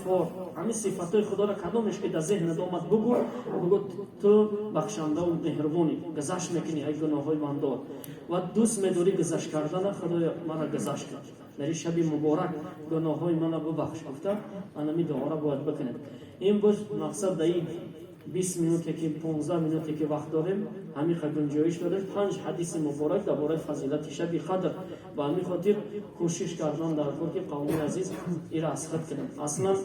Ғаффор. Ҳамин сифатҳои Худоро кадомеш ки дар зеҳнат омад, бугӯ, бугӯ: ту бахшандаву меҳрубонӣ, гузашт мекунӣ ай гуноҳҳои бандор ва дӯст медорӣ гузашт кардана. Худоё, мара гузашт кун дар ин шаби муборак, гуноҳҳои мана бубахш, гуфта анами дуоро бояд бикунем. Ин буд мақсад. Дар ин 20 минуте ки, 15 минуте ки вақт дорем, ҳамиқа гунҷоиш дорем, панҷ ҳадиси муборак дар бораи фазилати шаби Қадр. Ба ҳамин хотир кӯшиш кардан дар кор, ки қавми азиз ира аз худ кунем. Аслан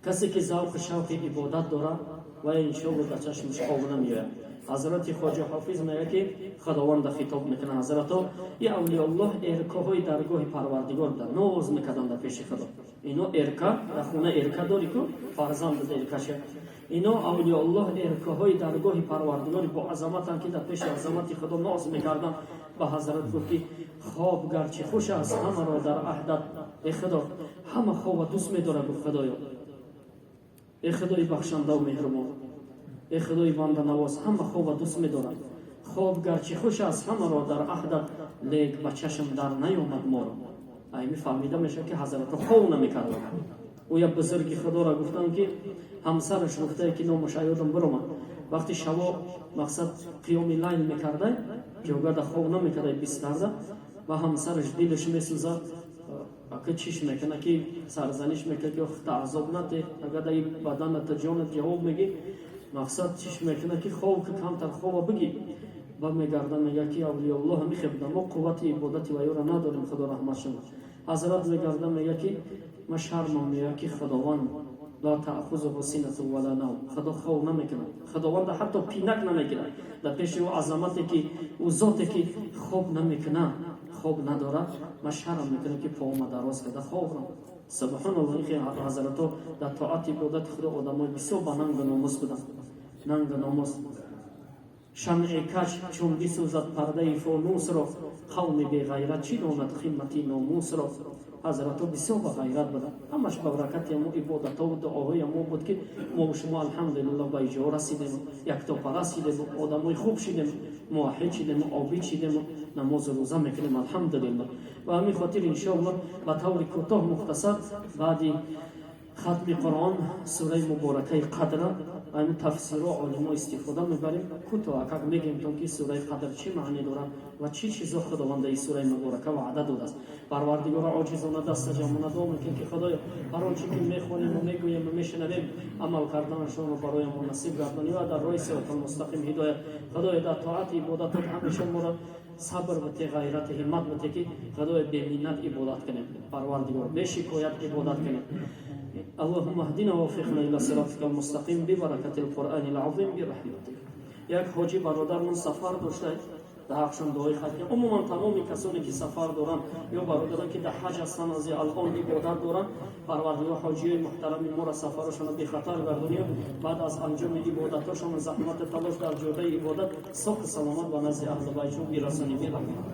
касе ки завқу шавқи ибодат дорад, ва иншоалло дар чашмаш хоб намеояд. Ҳазрати Хоҷа Ҳофиз мегӯяд, ки Худованда хитоб мекунад. Ҳазрато и авлиёллоҳ эркаҳои даргоҳи Парвардигор буданд, ноз мекарданд дар пеши Худо. Ино эрка дар хона эрка дори ку, фарзанд эркаша. Ино авлиёллоҳ эркаҳои даргоҳи Парвардигори бо азаматанд, ки дар пеши азамати Худо ноз мекарданд. Ба ҳазрат гуфт, ки хоб гарчи хуш аст ҳамаро дар аҳдат, э Худо, ҳама хоба дӯст медорад. Гуфт: Худоё, э Худои бахшандаву меҳрубон, э Худои банданавоз, ҳама хоба дӯст медорад. Хоб гарчи хуш аст ҳамаро дар аҳдат, лек ба чашм дар наёмад моро. Айми фаҳмида мешавад, ки ҳазрато хов намекарданд. Ӯ як бузурги Худоро гуфтанд, ки ҳамсараш гуфтае, ки номаш аёдам биромад, вақти шаво мақсад қиёми лайл мекардай, ҷогарда хоб намекардай бистарда, ва ҳамсараш дилаш месӯзад. Ака чиш мекуна, ки сарзаниш мекунад, ки та азоб нате, агар даи баданата ҷонат ҷавоб мегӣ. Мақсад чиш мекуна, ки хов ки камтар хова бигӣ. Ба мегарда, мега, ки авлиёллоҳ ҳамихе буда, мо қуввати ибодати ваёра надорем, Худо раҳмат шавад. Ҳазрат мегарда, мега, ки ма шармам меояд, ки Худованд ла таъхузуҳу синату вала навм, Худо хов намекунад, Худованда ҳатто пинак намекунад. Дар пеши ӯ азамате, ки ӯ зоте ки хоб намекунад, хоб надорад, ма шарм мекунам, ки пома дароз карда хобам. Субҳаналлоҳ. Ин ҳазрато дар тоати ибодати Худо одамои бисёр ба нангу номус буданд, нангу номус. Шамъи кач чун бисӯзад пардаи фонусро, қавми беғайрат чӣ донад қимати номусро? Ҳазрато бисёр ба ғайрат буданд. Ҳамаш ба баракати ҳамо ибодатову дуоҳои ҳамо буд, ки мо шумо, алҳамдулиллоҳ, ба иҷо расидем, яктопараст шидему одамои хуб шидем, муваҳҳид шидему обид шидему намозу рӯза мекунем, алҳамдулиллоҳ. Ба ҳамин хотир, иншоаллоҳ, ба таври кӯтоҳ, мухтасар, баъди хатми Қуръон сураи муборакаи Қадра ҳамин тафсиро олимо истифода мебарем. Кӯтоҳ акак мегӯем то ки сураи Қадр чӣ маъне дорад ва чӣ чизо Худованд дар сураи муборака ваъда додааст. Парвардигоро, оҷизона, дастаҷамъона дуо мекунем, ки Худоё, ҳар он чӣ ки мехонем, мегӯем, мешунавем, амал карданашонро барои мо насиб гардонӣ ва дар роҳи сиротулмустақим ҳидоят. Худоё, дар тоати ибодатот ҳамеша моро сабр бите, ғайрати ҳиммат бите, ки, Худоё, беминнат ибодат кунем, Парвардигор, бешикоят ибодат кунем. اللهم اهدنا ووفقنا الى صراطك المستقيم ببركة القرآن العظيم برحمتك. Як ҳоҷӣ бародармон сафар дошта, дар ҳақшон дуои хайр кунем. Умуман тамоми касоне ки сафар доранд ё бародарон ки дар ҳаҷ ҳастанд, ази алон ибодат доранд, Парвардигор ҳоҷиёи муҳтарами моро сафарашонро бехатар гардонию баъд аз анҷоми ибодатҳошон, заҳмату талош дар ҷодаи ибодат, соҳу саломат ба назди аҳли байтшон бирасонӣ бирахмат.